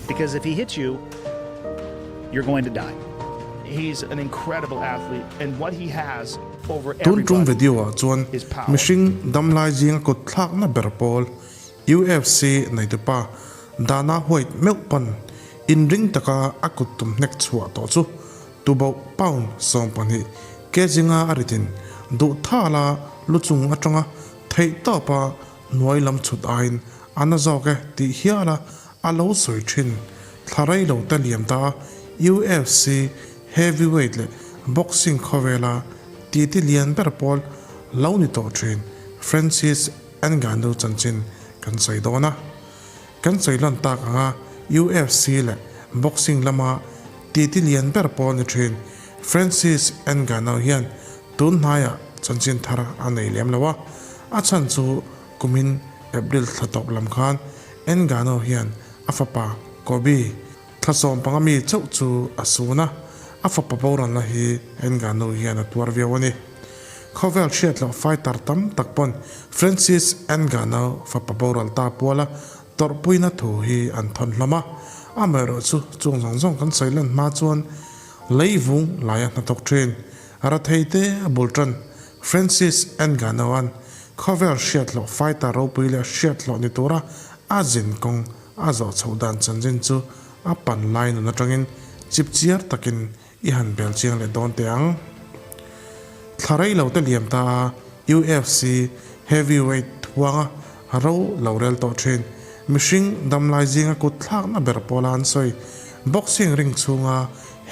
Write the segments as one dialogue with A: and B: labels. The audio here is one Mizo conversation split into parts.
A: Because if he hits you, you're going to die.
B: He's an incredible athlete and what he has over
C: Tun tum
B: everybody
C: video ah chuan
B: is power.
C: mihring damlai zinga kut thlakna ber pawl UFC neitupa Dana White meuh pan inring taka a kut tum hnek chhuah tawh chu tuboh pound 12 kg nga a ritin duh thala lu chung atanga theih tawpa hnuai lam chhut aiin a na zawk e tih hiala a lo sawi thin. Thla rei lo te liam ta a, UFC heavyweight leh boxing khawvela titi lian ber pawl lo ni tawh thin Francis Ngannou chanchin kan sawi dawn a. Kan sawi lan tak anga UFC leh boxing lama titi lian ber pawl ni thin Francis Ngannou hian tun hnaiah chanchin thar a nei lem lo a, a chhan chu kumin April thla tawp lam khan Ngannou hian a fapa Kobe thla 15 mi chauh chu a sun a, a fapa boranna hi Ngannou hian a tuar viau a ni. Khawvel hriat loh fighter tam tak pawn Francis Ngannou fapa boral ta puala tawrhpuina thu hi an thawn hlawm a, amaherawh chu chung zawng zawng kan sawi lan hma chuan leivung laia hnathawk thin Ratheite a bul tan Francis Ngannou-a'n khawvel hriat loh fighter ropui leh hriat hlawh ni tura a zin kawng a zawh chhoh dan chanchin chu a pan lai nun atangin chipchiar takin i han bel chiang leh dawn teh ang. Thla rei lo te liam ta a, UFC heavyweight thuanga ro lo rel tawh thin. Mihring damlai zinga kut thlakna ber pawla an sawi. Boxing ring chhunga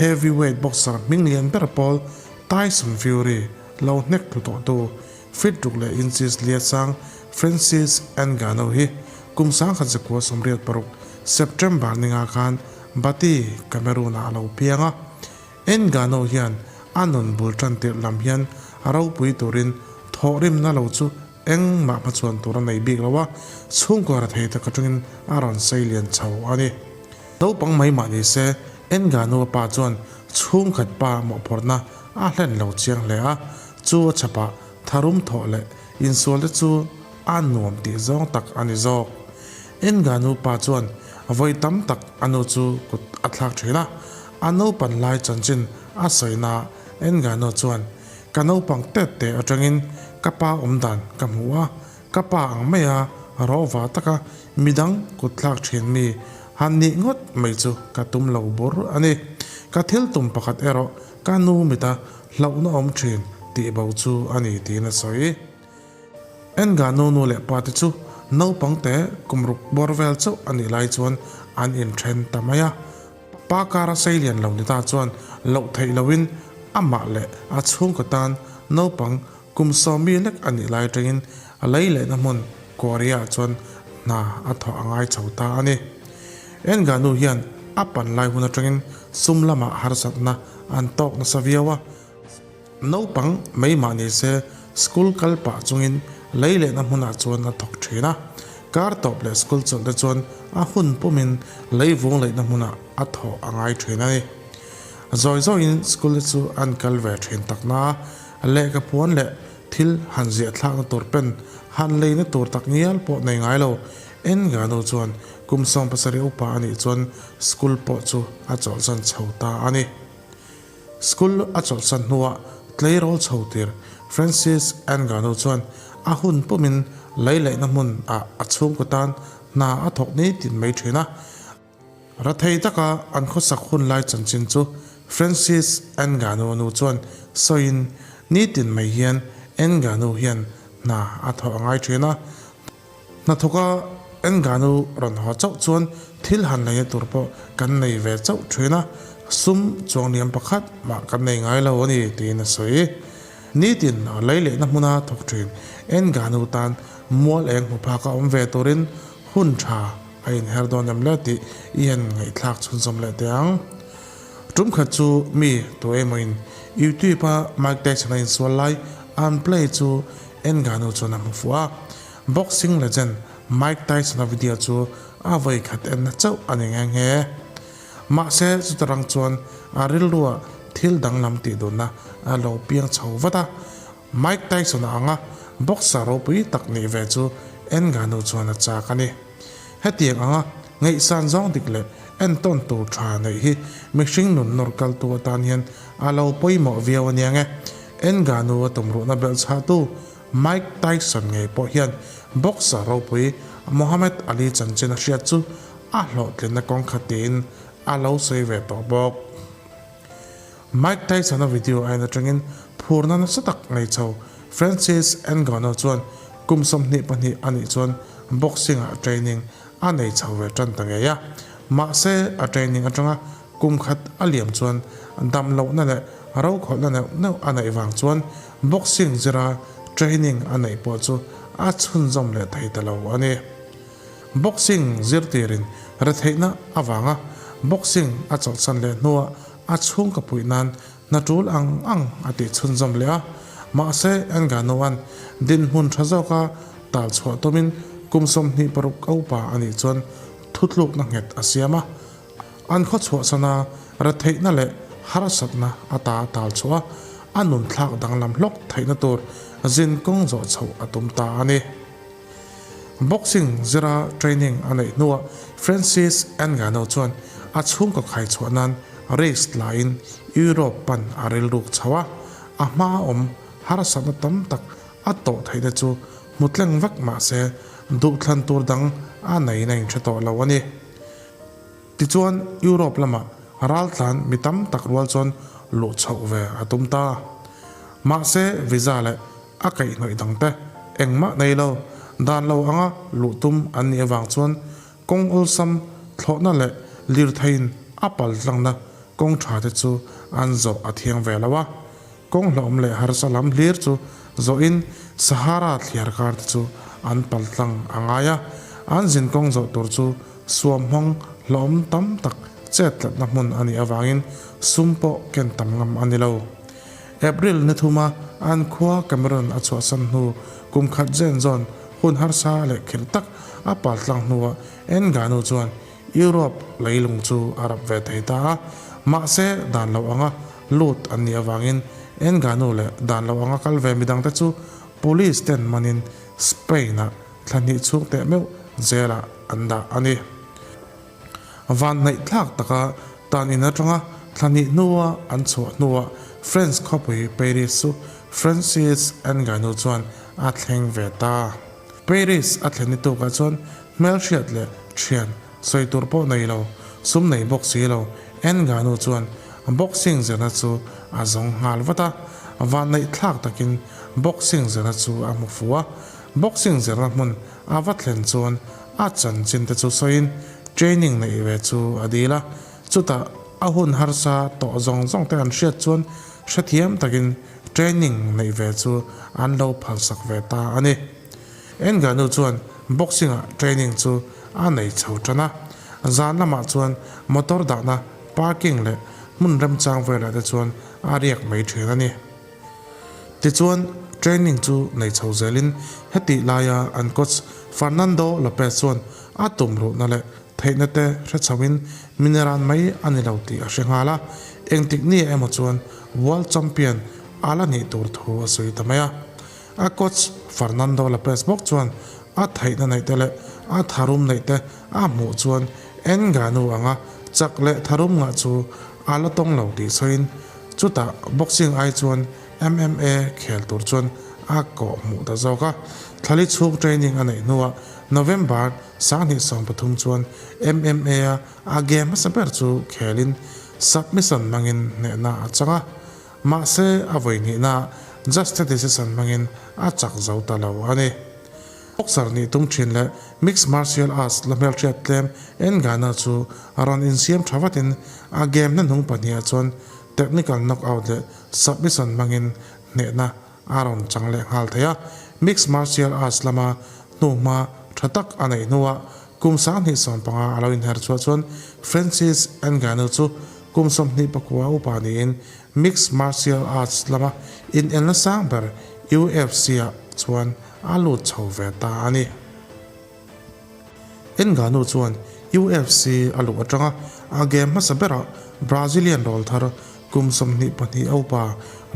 C: heavyweight boxer hming lian ber pawl Tyson Fury lo hnek thlu tawhtu feet ruk leh inches liat sang Francis Ngannou hi kum 1986 September ninga khan Bati, Cameroon-ah a lo piang a. Ngannou hian a nun bul tan tirh lam hian a ropui turin thawhrimna lo chu engmah hmachhuan tur a nei bik lo a, chhungkaw rethei tak atangin a rawn sei lian chho a ni. Naupang mai mah ni se, Ngannou a pa chuan chhungkhat pa mawhphurhna a hlen lo chiang hle a, chu a chhapah tharum thawh leh insual te chu a nuam tih zawng tak a ni zawk. Ngannou pa chuan vawi tam tak a nu chu kut a thlak thin a, a naupan lai chanchin a sawina Ngannou chuan, Ka naupang tet teh atangin ka pa awm dan ka hmu a, ka pa ang maia rawva taka midang kut thlak thin mi han nih ngawt mai chu ka tum lo bur a ni. Ka thil tum pakhat erawh ka nu mita hlauhna awm thin tih bo chu a ni tiin a sawi. Ngannou nu leh pa te chu naupang te kum ruk bawr vel chauh a nih lai chuan an inthen ta mai a. Pa kara sei lian lo ni ta chuan loh theih loin amah leh a chhungkaw tan naupang kum 10 mi lek a nih lai atangin a lei lehna hmun Korea ah chuan hna a thawh a ngai chho ta a ni. Ngannou hian a pan lai hun atangin sum lamah harsatna an tawk nasa viau a. Naupang mai mah ni se school kal pah chungin lei lehna hmunah chuan a thawk thin a. Kar tawp leh school chawlh te chuan a hun pumin lei vung leihna hmunah a thawh a ngai thin a ni. Zawi zawiin school te chu an kal ve thin tak na a, lehkha puan leh thil han ziah thlakna tur pen han leina tur tak ngial pawh nei ngai lo. Ngannou chuan kum 17 upa a nih chuan school pawh chu a chawlhsan chho ta a ni. School a chawlhsan hnuah tleirawl chho tir Francis Ngannou chuan a hun pumin lei lehna hmun ah a chhungkaw tan hna a thawk ni tin mai thin a. Rathei taka an khawsak hun lai chanchin chu Francis Ngannou nu chuan sawiin nitin mai hian Ngannou hian hna a thawh a ngai thin a. Hnathawka Ngannou rawn haw chauh chuan thil han leina tur pawh kan nei ve chauh thin a, sum chuangliam pakhat mah kan nei ngai lo a ni tiin a sawi. Nitin lei lehna hmuna thawk thin Ngannou tan mual eng hmu phaka awm ve turin hun tha a inher dawn em le tih i han ngaihthlak chhunzawm leh teh ang. Tum khat chu mi tu emawin YouTube-a Mike Tyson-a insual lai an play chu Ngannou chuan a hmu fuh a. Boxing legend Mike Tyson-a video chu a vawi khat enna chauh a ni nghe nghe. Mahse chuta rang chuan a rilrua thil danglam tih dunna a lo piang chho vat a. Mike Tyson-a anga boxer ropui tak nih ve chu Ngannou chuan a chak a ni. Hetiang anga. Ngaihsan zawng dik leh entawn tur tha neih hi mihring nun nawr kaltu atan hian a lo pawimawh viau a niang e. Ngannou a tumruhna belh chhahtu Mike Tyson ngei pawh hian boxer ropui Muhammad Ali chanchin a hriat chu a hlawhtlinna kawng khat tiin a lo sawi ve tawh bawk. Mike Tyson-a video a en atangin phurna nasa tak nei chho Francis Ngannou chuan kum 22 a nih chuan boxing-ah training a nei chho ve tan ta ngei a. Mahse, a training atanga kum khat a liam chuan dam lohna leh rokhawlhna neuh neuh a neih vang chuan boxing zira training a neih pawh chu a chhunzawm leh thei ta lo a ni. Boxing zirtirin retheihna avanga boxing a chawlhsan leh hnuah a chhungka puih nan hna tul ang ang a tih chhunzawm leh a. Mahse, Ngannou-a'n dinhmun tha zawka tal chhuah tumin kum 26 upa a nih chuan thutlukna nghet a siam a. An khaw chhuahsana retheihna leh harsatna ata tal chhuah a, a nunthlak danglam hlawk theihna tur zin kawng zawh chhoh a tum ta a ni. Boxing zira training a neih hnuah Francis Ngannou chuan a chhungkaw khai chhuah nan race tlaiin Europe pan a rilruk chho a, a hma awm harsatna tam tak a tawh theihna chu hmu tleng vek mah se duhthlan tur dang a neiin a inhre tawh lo a ni. Tichuan Europe lamah raltlan mi tam tak rual chuan luh chhoh ve a tum ta. Mahse visa leh a kaihhnawih dangte engmah nei lo, dan lo anga luh tum an nih avang chuan kawng awlsam thlawhna leh lirtheiin a pal tlangna kawng tha te chu an zawh a thiang ve lo a. Kawng hlauhawm leh harsa lam hlir chu zawhin Sahara thliar kar te chu an pal tlang a ngai a, an zin kawng zawh tur chu suamhmawng hlauhawm tam tak chet tlatna hmun a nih avangin sum pawh ken tam ngam a ni lo. April ni thuma an khua Cameroon a chhuahsan hnu kum khat zen zawn hun harsa leh khirh tak a pal tlang hnuah Ngannou chuan Europe leilung chu a rap ve thei ta a, mahse dan lo anga lut an nih avangin Ngannou leh dan lo anga kal ve midangte chu police ten manin Spain-ah thla hnih chhung teh meuh jail-ah an dah a ni. Van hnaih thlak taka tan in atanga thla hnih hnua an chhuah hnuah French khawpui Paris chu Francis Ngannou chuan a thleng ve ta. Paris a thlen ni tukah chuan hmelhriat leh thian sawi tur pawh nei lo, sum nei bawk si lo Ngannou chuan boxing zirna chu a zawng nghal vat a. Vanneih thlak takin boxing zirna chu a hmu fu a. Boxing zirna hmun a va thlen chuan A chanchin te chu sawiin training neih ve chu a dil a, chutah a hun harsa tawh zawng zawng te an hriat chuan hrethiam takin training neih ve chu an lo phalsak ve ta a ni. Ngannou chuan boxing ah training chu a nei chho tan a, zan lamah chuan motor dahna parking leh hmun remchang velah te chuan a riak mai thin a ni. Tichuan, training chu nei chho zelin hetih laia an coach Fernando Lopez chuan a tumruhna leh theihna te hre chhoin mineran mai a ni lo tih a hre nghal a, engtik ni emaw chuan World Champion a la nih tur thu a sawi ta mai a. A coach Fernando Lopez bawk chuan a theihna neih te leh a tharum neih te a hmuh chuan Ngannou anga chak leh tharum ngah chu a la tawng lo tih sawiin Chutah boxing ai chuan MMA khel tur chuan a kawh hmuh ta zawk a. Thlali chhung training a neih hnuah November 2013 chuan MMA a a game hmasa ber chu khelin submission hmangin hnehna a chang a. Mahse a vawi hnihnaah just a decision hmangin a chak zo ta lo a ni. Boxer nih tum thin leh mixed martial arts la hmelhriat tlem Ngannou chu rawn insiam tha vatin a game hnahnung pahniha chuan technical knockout leh submission hmangin hnehna a rawn chang leh nghal thei a. Mixed martial arts lama hnuhma tha tak a neih hnuah kum 2015 a lo inher chhuah chuan Francis Ngannou chu kum 29 upa niin mixed martial arts lama inelna sang ber UFC-ah chuan a lut chho ve ta a ni. Ngannou chuan UFC a luh atanga a game hmasa berah Brazilian rawlthar kum 22 upa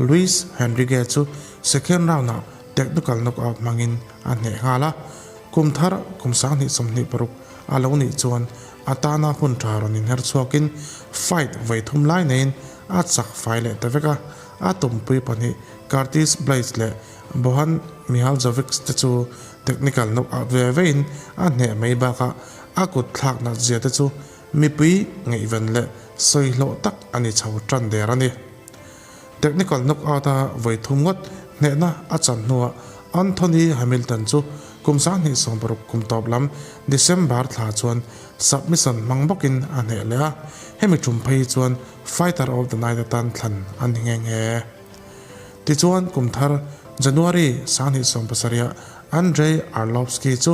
C: Luis Henrique chu second round-ah technical knockout hmangin a hneh nghal a. Kum thar kum 2026 a lo nih chuan a tana hun tha rawn inher chhuakin fight vawi thum lai neiin a chak fai leh ta vek a, a tumpui pahnih Curtis Blaydes leh Bohan Mihaljovic te chu technical knockout ve vein a hneh mai bakah a kut thlak nat zia te chu mipui ngaihven leh sawi hlawh tak a ni chho tan der a ni. Technical knockout-a vawi thum ngawt hnehna a chan hnuah Anthony Hamilton chu kum 2016 kum tawp lam December thla chuan submission hmang bawkin a hneh leh a, hemi tum phei chuan Fighter of the Night atan thlan a ni nghe nghe. Tichuan kum thar January 2017-ah Andrei Arlovski chu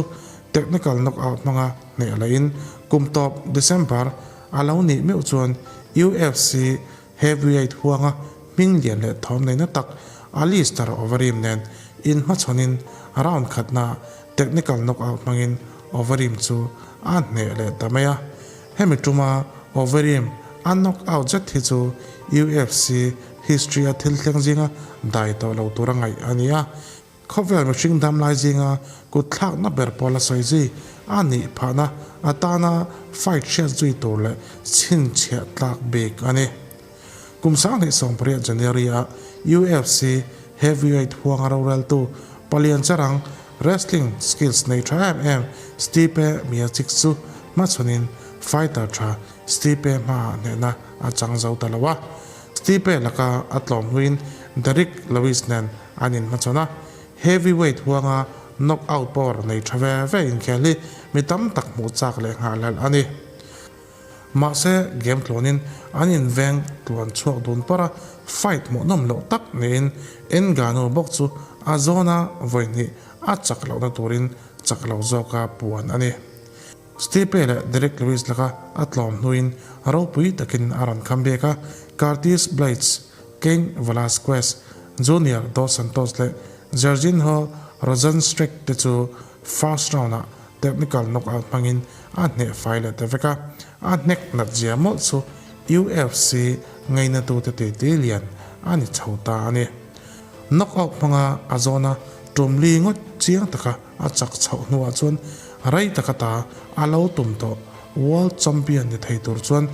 C: technical knockout hmanga hneh lehin kum tawp December a lo nih meuh chuan UFC Heavyweight huanga hming lian leh thawm neihna tak Alistair Overeem nen inhmachhawnin round khatna technical knockout hmangin Overeem chu a hneh leh ta mai a. Hemi tuma Overeem a knockout zet hi chu UFC history-a thil thleng zinga dai tawh lo tura ngaih a ni a. Khawvel mihring dam lai zinga kut thlakna ber pawl a sawi zui a nih phahna atana fight hriat zui tur leh chhinchhiah tlak bik a ni. Kum 2018 January-a UFC heavyweight huanga roreltu palian charang wrestling skills nei tha em em Stipe Miocic chu hmachhawnin fighter tha Stipe hmaah hnehna a chang zo ta lo a. Stipe laka a tlawm hnuin Derrick Lewis nen An inhmachhawn a, heavyweight huanga knockout power nei tha ve ve inkhel hi mi tam tak hmuh chak leh nghahhlelh a ni. Mahse, game tluanin an inveng tluan chhuak dun par a, fight hmuhnawm loh tak niin Ngannou bawk chu a zawna vawi hnih a chak lohna turin chak lo zawka puan a ni. Stipe leh Derrick Lewis laka a tlawm hnuin ropui takin a rawn kham bik a, Curtis Blaydes, Cain Velasquez, Junior Dos Santos leh Jairzinho Rozenstruik te chu first round-ah technical knockout hmangin a hneh fai leh ta vek a, a hnek nat zia mawlh chu UFC ngainatute titi lian a ni chho ta a ni. Knockout hmanga a zawna tum li ngawt chiang taka A chak chhoh hnuah chuan rei taka ta a lo tum tawh World Champion ni thei tur chuan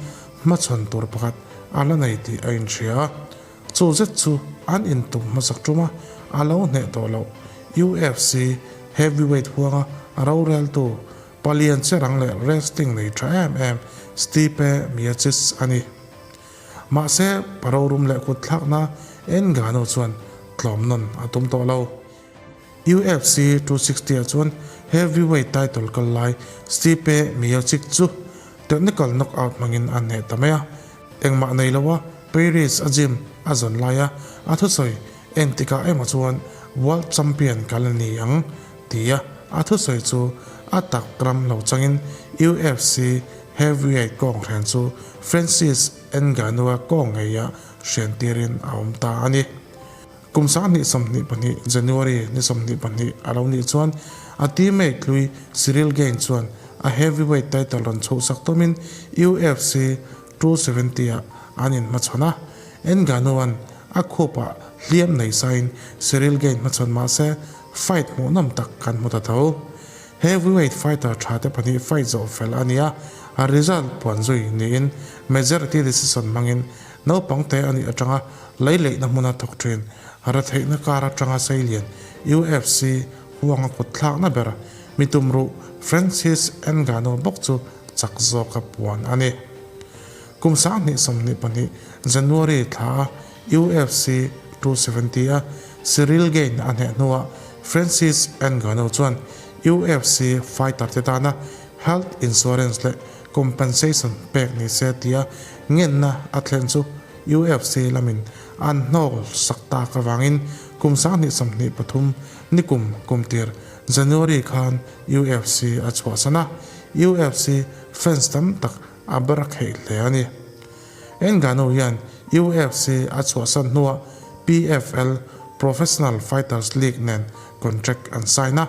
C: hmachhawn tur pakhat a la nei tih a inhria a. Chu zet chu an intum hmasak tuma a lo hneh tawh loh UFC heavyweight huanga roreltu palian cherang leh wrestling nei tha em em Stipe Miocic a ni. Mahse, parorum leh kutthlakna Ngannou chuan tlawm nawn a tum tawh lo. UFC 260 ah chuan heavyweight title kal lai Stipe Miocic chu technical knockout hmangin a hneh ta mai a. Engmah nei loa Paris a gym a zawn laia a thusawi engtikah emaw chuan world champion ka la ni ang tia a thusawi chu a tak ram lo changin UFC heavyweight kawnghren chu Francis Ngannou-a kawng ngeia hrian tirin a awm ta a ni. Kum 2022 January ni 22 a lo nih chuan a teammate hlui Ciryl Gane chuan a heavyweight title rawn chhuhsak tawmin UFC 270 ah an inhmachhawn a. Ngannou-a'n a khupah hliam nei sain Ciryl Gane hmachhawn mah se fight hmuhnawm tak kan hmu ta tho. Heavyweight fighter tha te pahnih fight zawh fel a ni a, a result puan zui niin majority decision hmangin naupang te a nih atanga Lei leihna hmuna thawk thin, retheihna kar atanga seilian UFC huanga kut thlakna ber mi tumruh Francis Ngannou bawk chu chak zawka puan a ni. Kum 2022 January thla a UFC 270 a Ciryl Gane a hneh hnuah Francis Ngannou chuan UFC fighter te tana health insurance leh compensation pek ni se tia ngenna a thlen chu UFC lamin an hnawl sak tak avangin kum 2023 nikum kumtir January khan UFC a chhuahsan a, UFC fans tam tak a ber kheih hle a ni. Ngannou hian UFC a chhuahsan hnuah PFL, Professional Fighters League, nen contract an sign a,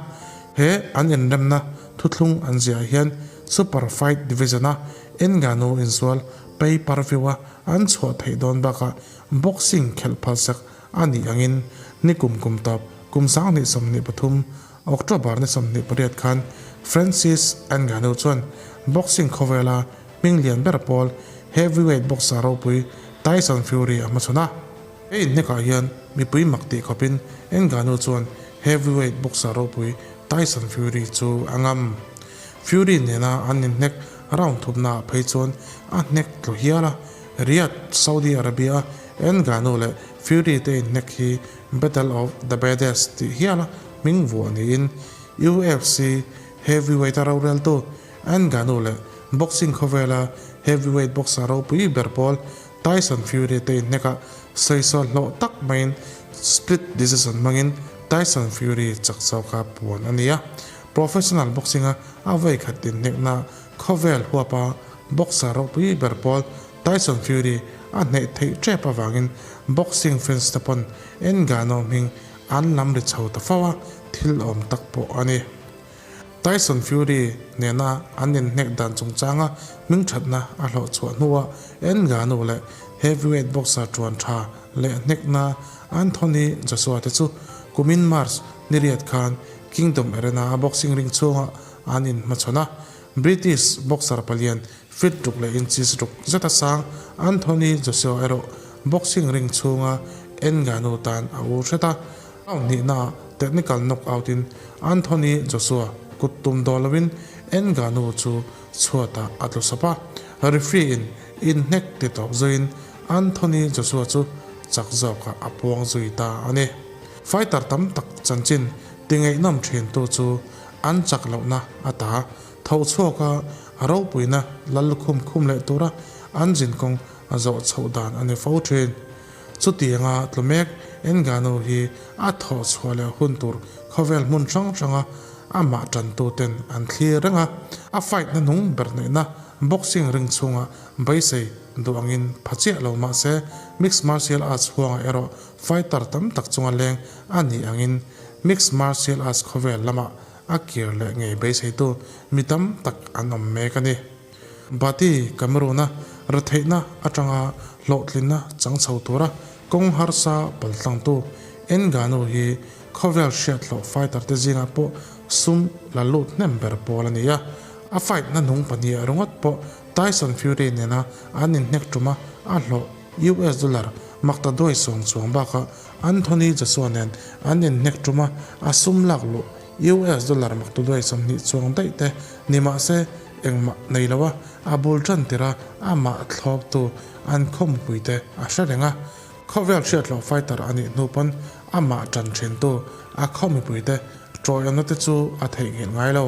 C: he an inremna thuthlung an ziah hian Super Fight Division-a Ngannou insual pay per view-a an chhuah theih dawn bakah boxing khelh phalsak a nih angin ni kum kum tawp kum 2023 October ni 28 khan Francis Ngannou chuan boxing khawvela hming lian ber pawl heavyweight boxer ropui Tyson Fury a hmachhawn a. He inhnekah hian mipui mak tih khawpin Ngannou chuan heavyweight boxer ropui Tyson Fury chu a ngam. Fury nena an inhnek round thupnaah phei chuan a hnek tlu hial a, Riyadh, Saudi Arabia-a Ngannou leh Fury te inhnek hi Battle of the Baddest tih hiala hming vuah niin UFC heavyweight-a roreltu Ngannou leh boxing khawvela heavyweight boxer ropui ber pawl Tyson Fury te inhnekah sawisawl hlawh tak maiin split decision hmangin Tyson Fury chak zawka puan a ni a. Professional boxing-a a vawikhat inhnekna khawvel huapa boxer ropui ber pawl Tyson Fury a hneih theih tep avangin boxing fans te pawn Ngannou hming an lam ri chho ta fo a, thil awm tak pawh a ni. Tyson Fury nena an inhnek dan chungchanga hmingthatna a hlawh chhuah hnuah Ngannou leh heavyweight boxer tuan tha leh hnekna Anthony Joshua te chu kumin March ni riat khan Kingdom Arena a boxing ring chhungah an inhmachhawn a. British boxer palian feet ruk leh inches ruk zeta sang Anthony Joshua erawh boxing ring chhunga Ngannou tan a ur hret a. Round hnihnaah technical knockout in Anthony Joshua kut tum dawn loin Ngannou chu chhuatah a tlu sawp a, referee in inhnek ti tawp zuiin Anthony Joshua chu chak zawkah a puang zui ta a ni. Fighter tam tak chanchin ti ngaihnawm thintu chu an chak lohna a ta tho chhuak a, a ropuina lal lukhum khum leh tura an zinkawng a zawh chhoh dan a ni fo thin. Chutianga tlu mek Ngannou hi a thawh chhuah leh hun tur khawvel hmun hrang hranga amah tantuten an thlir reng a, a fight na nung ber neihna boxing ring chhunga beisei duh angin pha chiah lo mah se mixed martial arts huangah erawh fighter tam tak chunga leng a nih angin mixed martial arts khawvel lamah a kir leh ngei beiseitu mi tam tak an awm mek a ni. Bati Cameroon-a retheihna atanga hlawhtlinna chang chho tura kawng harsa paltlangtu Ngannou hi khawvel hriathlawh fighter te zingah pawh sum la lut hnem ber pawl a ni a. A fight na nung pahnih ringawt pawh Tyson Fury nena an inhnek tuma a hlawh US dollar makta duai sawm chuang bakah Anthony Joshua nen an inhnek tuma a sum lak luh US dollar makta duai 20 chuang daih te ni mahse Engmah nei lo a, a bul tan tir a, amah thlawptu an khawmpuite a hre reng a. Khawvel hriatloh fighter a nih hnu pawn amah tan thintu a khaw mipuite tawiawmna te chu a theihnghilh ngai lo.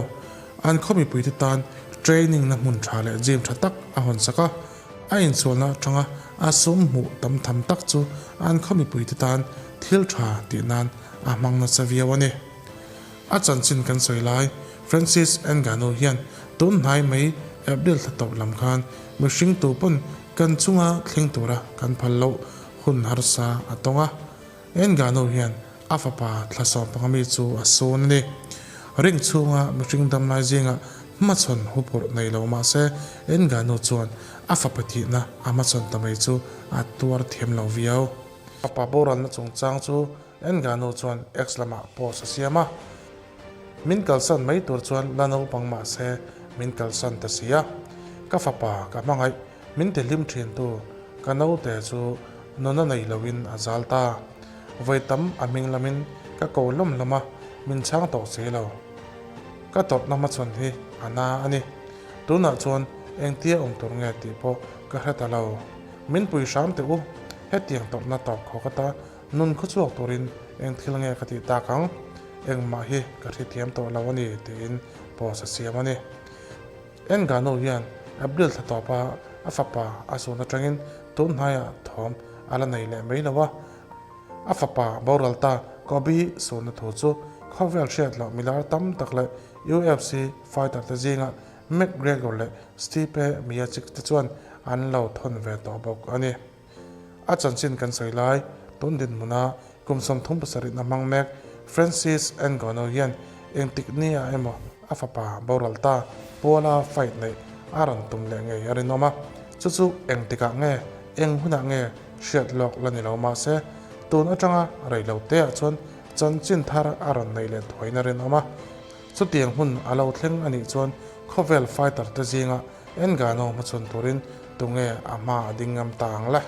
C: An khaw mipuite tan training na hmun tha leh gym tha tak a hawn sak a, a insualna atanga a sum hmuh tam tham tak chu an khaw mipuite tan thil tha tih nan a hmang nasa viau a ni. A chanchin kan sawi lai, Francis Ngannou hian tun hnai mai April thla tawp lam khan mihring tu pawn kan chunga thleng tura kan phal loh hun harsa a tawng a. Ngannou hian a fapa thla 15 mi chu a sun a ni. Ring chhunga mihring damlai zingah hmachhawn huphurh nei lo mah se Ngannou chuan a fapa thihna a hmachhawn ta mai chu a tuar thiam lo viau. Fapa boralna chungchang chu Ngannou chuan X lamah post a siam a. Min kalsan mai tur chuan la naupang mah se min kalsan ta si a. Ka fapa ka hmangaih min ti hlim thin tu ka naute chu nuna nei loin a zal ta. Vawi tam a hming lamin ka ko lawm lawm a, min chhang tawh si lo. Ka tawrhna hmachhawn hi a na a ni. Tunah chuan engtia awm tur nge tih pawh ka hre ta lo. Min pui hram teh u, hetiang tawrhna tawp khawk ata Nun khaw chhuak turin eng thil nge ka tih tak ang? Engmah hi ka hrethiam tawh lo a ni, tiin post a siam a ni. Ngannou hian April thla tawpa a fapa a sun atangin tun hnaiah thawm a la nei leh mai lo a. A fapa boral ta Kobe sunna thu chu khawvel hriat loh milar tam tak leh UFC fighter te zingah McGregor leh Stipe Miocic te chuan an lo thawn ve tawh bawk a ni. A chanchin kan sawi lai, tun dinhmuna kum 37 na hmang mek Francis Ngannou hian engtik ni ah emaw a fapa boral ta Puala fight neih a rawn tum leh ngei a rinawm a, chu chu engtikah nge, eng hunah nge hriat lawk la ni lo mahse tun atanga rei lo te ah chuan chanchin thar a rawn neih leh thuain a rinawm a. Chutiang hmun a lo thleng a nih chuan Khawvel fighter te zinga Ngannou hmachhawn turin tunge a hma a ding ngam ta ang le?